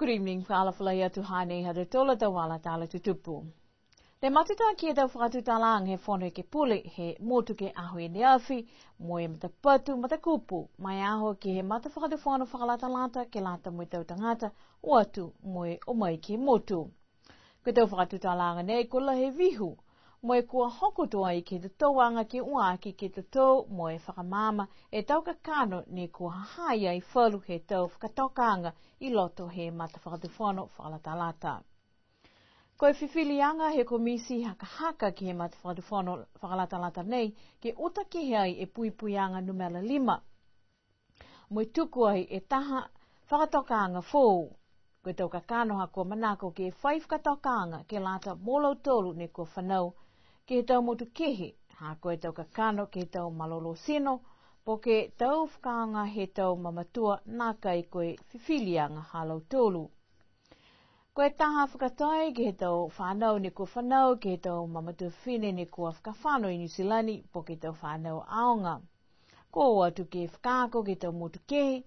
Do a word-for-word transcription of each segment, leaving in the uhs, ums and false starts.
Good evening, fakaalofa lahi atu, hanei ha tautolu a tau vala tala tutupu. Ne matutaki e tau fakatutalaaga he Fono Ekepule he motu ke he aho i ne afi, mo e matapatu matakupu, ma e aho ke he matafakatufono fakalatalata ke lata mo e tau tagata, o atu mo e o mai ke he motu. Ko e tau fakatutalaaga nei kua lahi e vihu, mo e kua hoko tuai ke he totouaga ke ua aki ke totou mo e fakamaama e tau kakano ne kua ha ha i ai falu he tau fakatokaaga i loto he matafakatufono fakalatalata. Ko e fifiliaga he komiti hakahaka ke he matafakatufono fakalatalata nei, ke uta kehe ai e puipuiaga numela lima. Mo e tuku ai e taha fakatokaaga foou. Ko e tau kakano ha kua manako ke fai fakatokaaga ke lata mo lautolu ne kua fanau ke he tau motu kehe, ha ko e tau kakano ke he tau malolō tino, po ke tau fakaaoga he tau mamatua nākai ko e fifiliaga ha lautolu. Ko e taha fakatai ke he tau fanau ne kua fanau ke he tau mamatua fifine ne kua fakafano i Niu Silani, po ke tau fanau aoga. Kua o atu ke fakaako ke he tau motu kehe,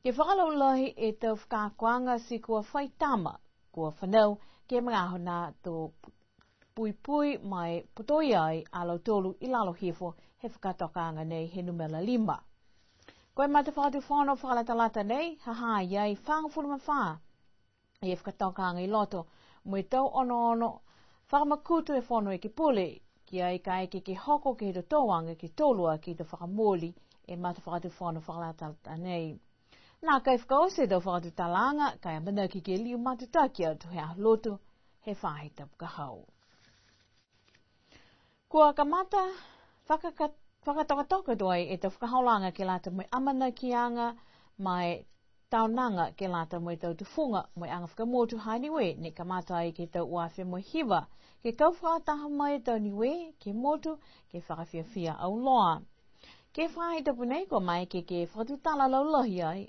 ke fakalaulahi e tau fakaakoaga ti kua fai tama, kua fanau, ke he magaaho nā to puipui mo e putoia ai a lautolu i lalo hifo he fakatokaaga nei he numela lima. Ko e matafakatufono fakalatalata nei, ha ha i ai fagofulu ma fā e fakatokaaga i loto, mo e tau onoono fakamakutu e Fono Ekepule, ki ai kaeke ke hoko ke he totouaga ke tolu aki to fakamooli e matafakatufono fakalatalata nei. Nākai fakaoti e tau fakatutalaaga, ka e amanaki ke liu matutaki atu he aho Lotu, he faahi tapu ka hau. Kua kamata fakaka-, fakatokatoka tuai e tau fakaholoaga ke lata mo e amanakiaga ma e taonaga ke lata mo e tau tufuga mo e aga fakamotu ha Niue, ne kamata ai ke he tau ua afe mo e hiva, ke kau fakataha mai e tau Niue ke he motu, ke fakafiafia auloa. Ke he faahi tapu nei kua maeke ke fakatutala laulahi ai,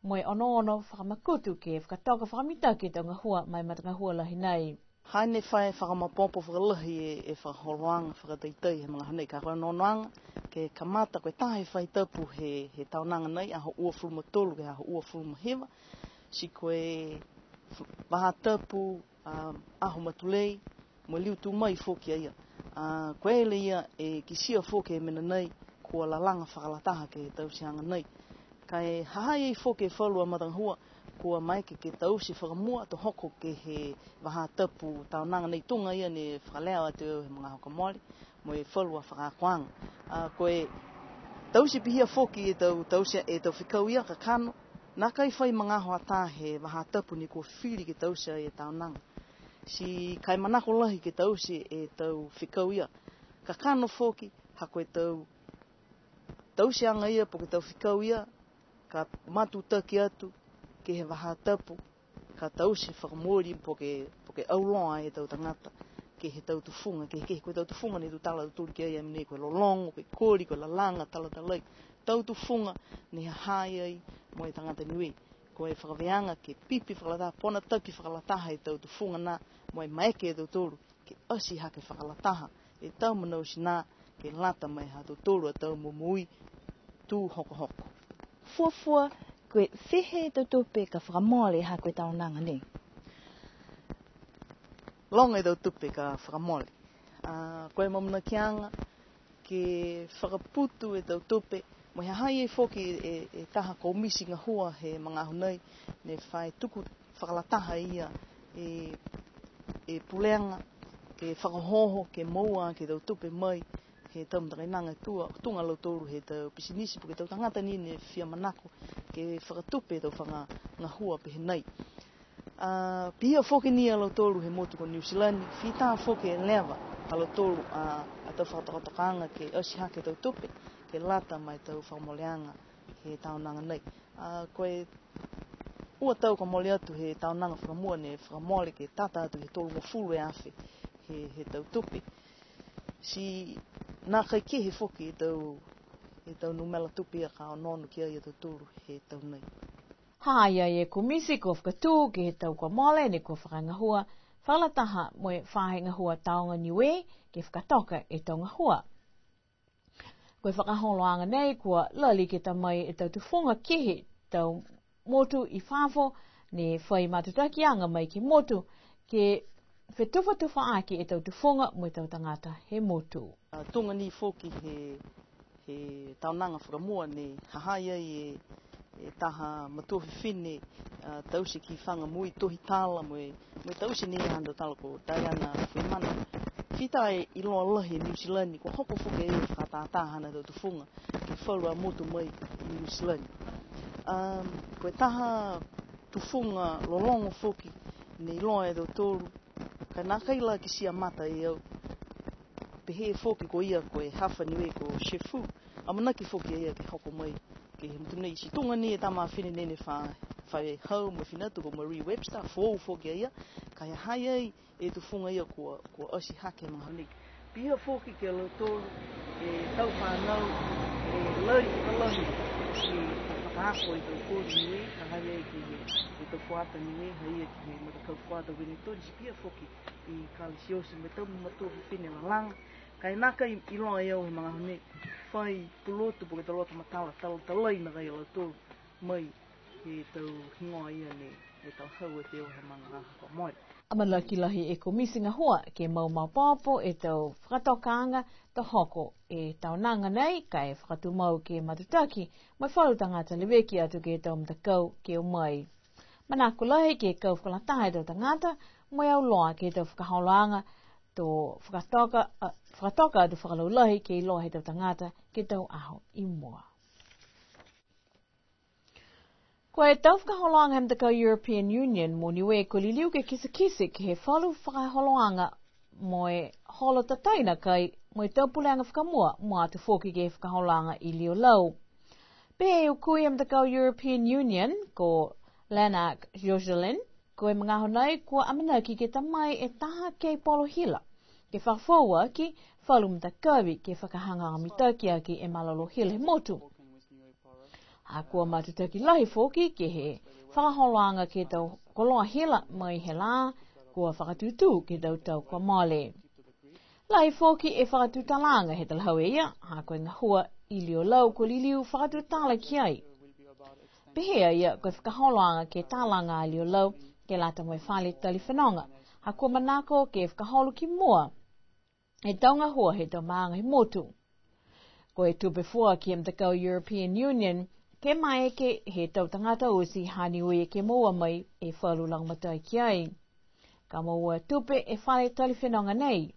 mo e onoono fakamakutu ke fakatoka fakamitaki e tau gahua ma e matagahua lahi nei. Hane fai fakamaopoopo fakalahi e, e fakaholoaga fakataitai he magaaho nei, ka ko e onoonoaga, ke kamata ko e taha e faahi tapu he, he taonaga nei, aho uafulu ma tolu ke he aho uafulu ma hiva, ti ko e f-, vahā tapu, a, aho matulei, mo e liu tū mai foki a ia. A, ko e laia e kitia foki e mena nei, kua lalaga fakalataha ke he tauteaga nei. Ka e ha ha i ai foki e falu a matagahua, kua maeke ke taute fakamua to hoko ke he vahā tapu taonaga nei, tuga ia ne fakaleo atu he magaaho ka mole, mo e falu a fakaakoaga. A, ko e taute pihia foki e tau, taute e tau fekau ia kakano, nākai fai magaaho atā he vahā tapu ne kua fili ke taute ai e taonaga. Ti ka e manako lahi ke taute e tau fekau ia. Kakano foki, ha ko e tau tauteaga ia, po ke tau fekau ia, ka matutaki atu ke he vahā tapu, ka taute fakamooli, po ke, po ke auloa e tau tagata ke he tau tufuga, ke, ke, ko e tau tufuga ne tutala a tautolu ki ai, a mena ko e lologo, ko e koli, ko e lalaga, talatalai. Tau tufuga ne ha ha i ai mo e tagata Niue. Ko e fakavēaga ke pipi fakalataha, ponataki fakalataha e tau tufuga nā, mo e maeke e tautolu ke ati hake fakalataha e tau manaʻo tinā, ke lata mo e ha tautolu a tau momoui tū hokohoko. Fuafua, ko e fiha e tau tupe ka fakamole ha ko e taonaga nei? Loga e tau tupe ka fakamole. A, ko e amaamanakiaga ke fakaputu e tau tupe, mo e ha ha i ai foki e, e taha komiti gahua he magaaho nei, ne fai tuku fakalataha ia e, e pulega, ke fakaohooho, ke moua ke he tau tupe mai he tau matakainaga tua, tuga a lautolu he tau pisinisi, po ke tau tagata ni ne fia manako ke fakatupe e tau faga gahua pehē nei. A, pihia foki ni a lautolu he motu ko Niu Silani, fita foki e leva ha lautolu a, a tau fakatokatokaaga ke ati hake e tau tupe, ke lata mo e tau fakamoleaga he taonaga nei. A, ko e ua tau ka mole atu he taonaga fakamua ne fakamole ke tata atu he tolugofulu e afe he, he tau tupe. Ti nākai kehe foki e tau, e tau numela tupe ia ka onoono ki ai a tautolu he tau nei. Ha ha i ai e komiti kua fakatū ke he tau kua mole ne kua fakagahua fakalataha mo e faahi gahua Tāoga Niue ke fakatoka e tau gahua. Ko e fakaholoaga nei kua lali ke ta mai e tau tufuga kehe tau motu i fafo, ne fai matutakiaga mai ke he motu, ke fetufatufa aki e tau tufuga mo e tau tagata he motu. A, tuga ni foki he, he taonaga fakamua ne ha ha i ai e, e taha matua fifine, a, taute kifaga mo e tohi tala mo e, mo e taute ni e haana tala ko Diana Fuimana. Fita e iloa lahi e Niu Silani, kua hoko foki e fakatātā haana tau tufuga ke he falu a motu mai i Niu Silani. A, ko e taha tufuga lologo foki ne iloa e tautolu, ka e nākai la kitia mata e au. Pehē foki ko ia ko e hafa Niue ko Shefu, amanaki foki a ia ke hoko mai ke he motu nei. Ti tuga ni e tama fifine nei ne fa, fa e hau mo e fina atu ko Marie Webster, foou foki a ia, ka e ha ha i ai e tufuga ia kua, kua ati hake he magaaho nei. Pihia foki ki a lautolu e tau fanau, e lali fakalahi ke fakaako e tau koli Niue, ka ha ha i ai ke he, e tau fuata Niue, ha ha i ai ke he matakau fuata Wellington, ti pihia foki i Kalisioti mo e tau matua fifine lalaga. Ka e nākai iloa e au he magaaho nei, fai pulotu po ke tau loto matala, tala, talatalai nākai a lautolu mai he tau higoa ia ne, ne talahau atu he magaaho kua mole. Amanaki lahi e Komiti Gahua ke mau maopoopo e tau fakatokaaga to hoko e taonaga nei, ka e fakatumau ke matutaki mo e falu tagata leveki atu ke he tau matakau ke o mai. Manako lahi ke kau fakalataha e tau tagata mo e auloa ke he tau fakaholoaga to fakatoka, a, fakatoka atu fakalaulahi ke iloa he tau tagata ke he tau aho i mua. Ko e tau fakaholoaga he matakau European Union mo Niue kua liliu ke kitekite ke he falu fakaholoaga mo e holo tatai nākai mo e tau puleaga fakamua, mua atu foki ke he fakaholoaga i Liolau. Pehē e hukui he matakau European Union ko Lennart Joselin, ko e magaaho nei kua amanaki ke ta mai e taha keipolo hila ke fakafoou aki falu matakavi ke fakahagahaga mitaki aki e malolō hila he motu. Ha kua matutaki lahi foki ke he fakaholoaga ke he tau koloa hila mai he lā kua fakatūtū ke he tau tau kua mole. Lahi foki e fakatutalaaga he talahau e ia, ha ko e gahua i Liolau kua liliu fakatutala ki ai. Pehē a ia ko e fakaholoaga ke talaga a Liolau ke lata mo e fale tali fenoga, ha kua manako ke fakaholo ki mua e tau gahua he tau maaga he motu. Ko e tupe foaki he matakau European Union, ke maeke he tau tagata oti ha Niue ke moua mai e falu lagomatai ki ai. Ka moua tupe e fale tali fenoga nei.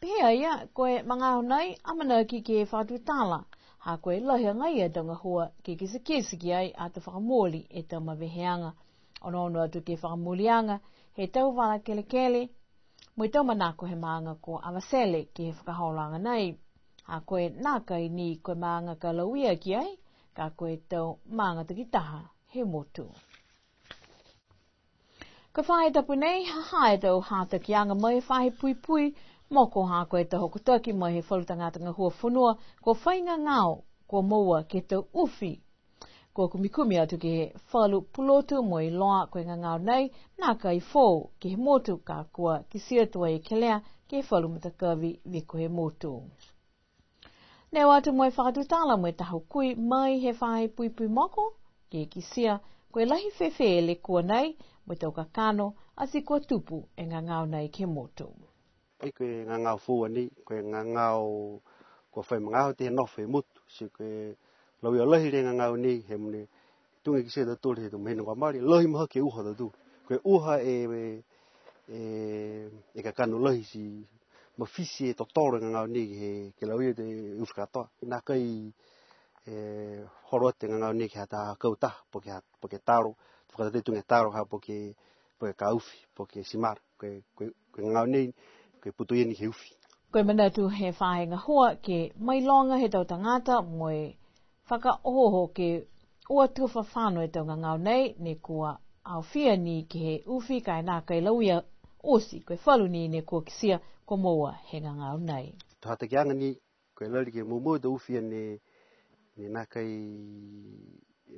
Pehē a ia, ko e magaaho nei, amanaki ke fakatutala, ha ko e lahi agaia e tau gahua ke kitekite ki ai ato fakamooli e tau maveheaga. Onoono atu ke he fakamooliaga he tau vala kelekele, mo e tau manako he maaga ko Avatele ke he fakaholoaga nei. Ha ko e nākai ni ko e maaga ka lauia ki ai, ka ko e tau maaga takitaha he motu. Ko e faahi tapu nei, ha ha e tau hatakiaga mai he faahi puipui moko ha ko e tau hokotaki mai he falu tagata gahua fonua, kua fai gagao, kua moua ke he tau ufi. Kua kumikumi atu ke he falu pulotu mo e iloa ko e gagao nei, nākai foou ke he motu ka kua kitia tuai e kelea ke he falu matakavi viko he motu. Ne o atu mo e fakatutala mo e taha hukui mai he faahi puipui moko, ke kitia ko e lahi fēfē e lekua nei mo e tau kakano, ati kua tupu e gagao nei ke he motu. Ai ko e gagao foou a nei, ko e gagao kua fai magaaho ti he nofo he motu, ti ko e lauia lahi e gagao nei, he mena tuga e kitia e tautolu he tau mahina kua mole, lahi mahaki e uha ha tautolu. Ko e uha e, e, e kakano lahi ti mafiti e totolo e gagao nei he, ke lauia e ufi katoa. Nākai, e, holo atu e gagao nei ke he ha taha kautaha, po ke ha, po ke talo, fakatatau tuga e talo, ha po ke, po ke kaufi, po ke simara, ko e, ko e, ko e gagao nei, ko e putoia ni ke he ufi. Ko e manatu he faahi gahua ke mailoga he tau tagata mo e fakaohooho ke ua tufa fano e tau gagao nei, ne kua aofia ni ke he ufi ka e nākai lauia oti, ko e falu ni ne kua kitia kua moua he gagao nei. Tau hatakiaga ni, ko e lali ke moumou e tau ufi ne, ne nākai,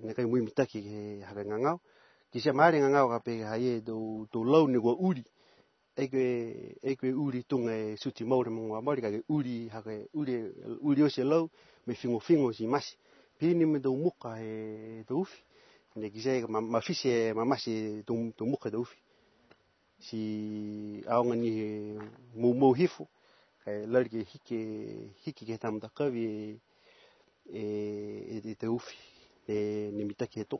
nākai moui mitaki ke he ha ko e gagao. Kitia maali e gagao ka pehē ha ia e tau, tau lau ne kua uli. Ai ko e, ai ko e uli tuga e tuti mau he magaaho kua mole, ka ko e uli, ha ko e uli, uli oti e lau, mo e figofigo ti mate. Pihia ni mo e tau muka he tau ufi. Ne kitia e ma-, mafiti e mamate e tau, tau muka he tau ufi. Ti aoga ni he moumou hifo, ka e lali ke hiki, hiki ke he tau matakavi e, e, e, e tau ufi, ne, ne mitaki he tō.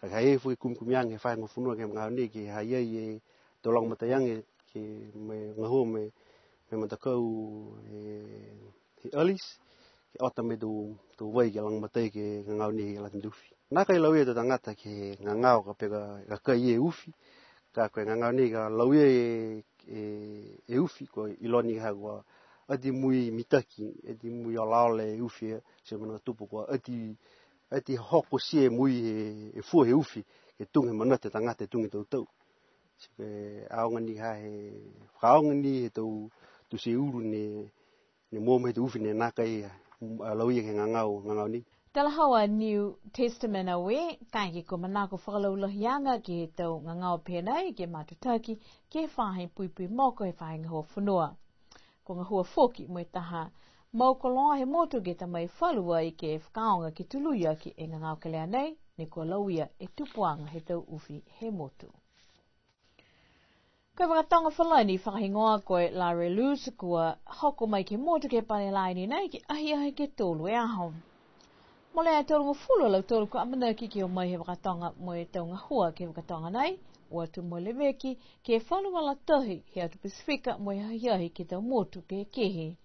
Ka, ka e foki kumikumiaga he faahi gahua fonua ke he magaaho nei ke ha ha i ai e tau lagomataiaga ke mo e gahua mo e, mo e matakau e, he Alice, ke ota mo e tau, tau vai ke lagomatai ke he gagao nei he lata mo e tau ufi. Nākai lauia e tau tagata ke he gagao ka pehē ka, ka kai e ufi, ka ko e gagao nei ka lauia e, e, e ufi, ko e iloa ni ha kua ati mui mitaki, ati mui olaola e ufi, e, ti mena tupu kua ati, ati hokotia e mui e, e fua he ufi, ke tuga he manatu e tagata, tuga he tau tau. Ti ko e aoga ni ha he, fakaaoga ni he tau, tau tau ulu ne, ne moua mai he tau ufi ne nākai, a, lauia ke he gagao, gagao nei. Talahau a New Testament Aware, kaeke kua manako fakalaulahiaga ke he tau gagao pehē nai, ke matutaki, ke he faahi puipui moko he faahi gahua fonua. Kua gahua foki mo e taha mau koloa he motu ke ta mai falu ai ke fakaaoga ke tului aki e gagao kelea nei, ne kua lauia e tupuaga he tau ufi he motu. Ko e vakatoga Falani fakahigoa ko e La Relouse kua hoko mai ke he motu ke he pale laini nei ke ahiahi ke tolu e aho. Molea e tolugofulu a lautolu kua amanaki ke o mai he vakatoga mo e tau gahua ke he vakatoga nei, o atu mo e leveki ke he falu vala tahi he atu Pasifika mo e ahiahi ke he tau motu kehekehe.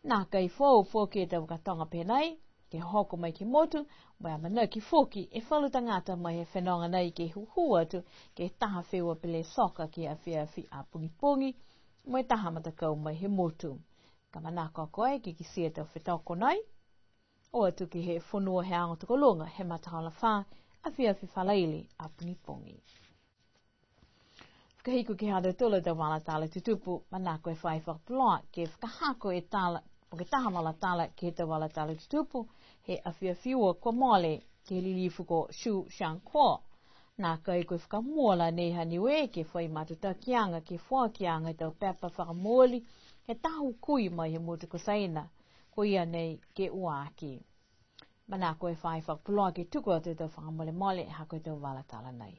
Nākai foou foki e tau vakatoga pehē nai, ke hoko mai ke he motu, mo e amanaki foki e falu tagata mai he fenoga nei ke hūhū atu ke he taha feua pele soka ke he afiafi a pogipogi, mo e taha matakau mai he motu. Ka manako a koe ke kitia e tau fetoko nei, o atu ke he fonua he aoga tokoluga he matahola fā, afiafi Falaile a pogipogi. Fakahiku ke he ha tautolu a tau vala tala tutupu, manako e faahi fakapuloa ke fakahako e tala, po ke taha vala tala ke he tau vala tala tutupu, he afiafi Ua kua mole, ke he lilifu ko Hsu Hsiang-kuo. Nākai ko e fakamua la nei ha Niue ke fai matutakiaga ke foakiaga he tau pepa fakamooli, he taha hukui mai he motu ko Saina, ko ia nei ke ua aki. Manako e faahi fakapuloa ke tuku atu e tau fakamolemole ha ko e tau vala tala nei.